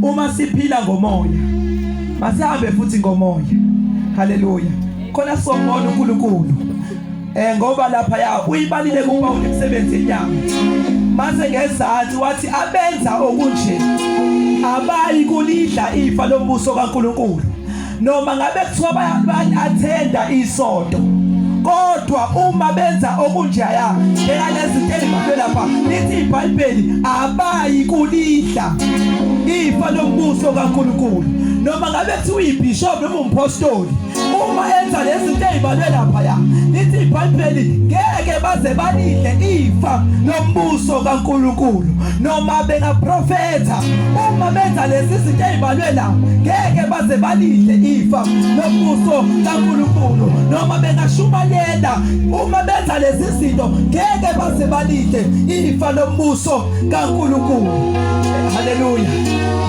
Uma siphila ngomoya, masihambe futhi ngomoya. Haleluya. Khona sobona uNkulunkulu. Eh ngoba lapha ya uyibalile kuPawulu imisebenzi yenyama. Mase ngezansi wathi abenza okunje abayi kulidla ifa lombuso kaNkulunkulu. Noma ngabe kuthiwa bayathenda isonto kodwa uma benza okunjaya njengalezi ezibhalwe lapha lithi iBhayibheli abayi kulidla ifa lombuso kaNkulunkulu. Noma ngabe kuthiwa uyibishop noma umpostoli, uma enza lezi zinto ezibalwe lapha ya, lithi iBhayibheli ngeke baze balidle ifa lombuso kaNkulunkulu. Noma bengaprofetha, uma benza lezi zinto ezibalwe la, ngeke baze balidle ifa lombuso kaNkulunkulu. Noma bengashumayela, uma benza lezi zinto, ngeke baze balidle ifa lombuso kaNkulunkulu. Haleluya.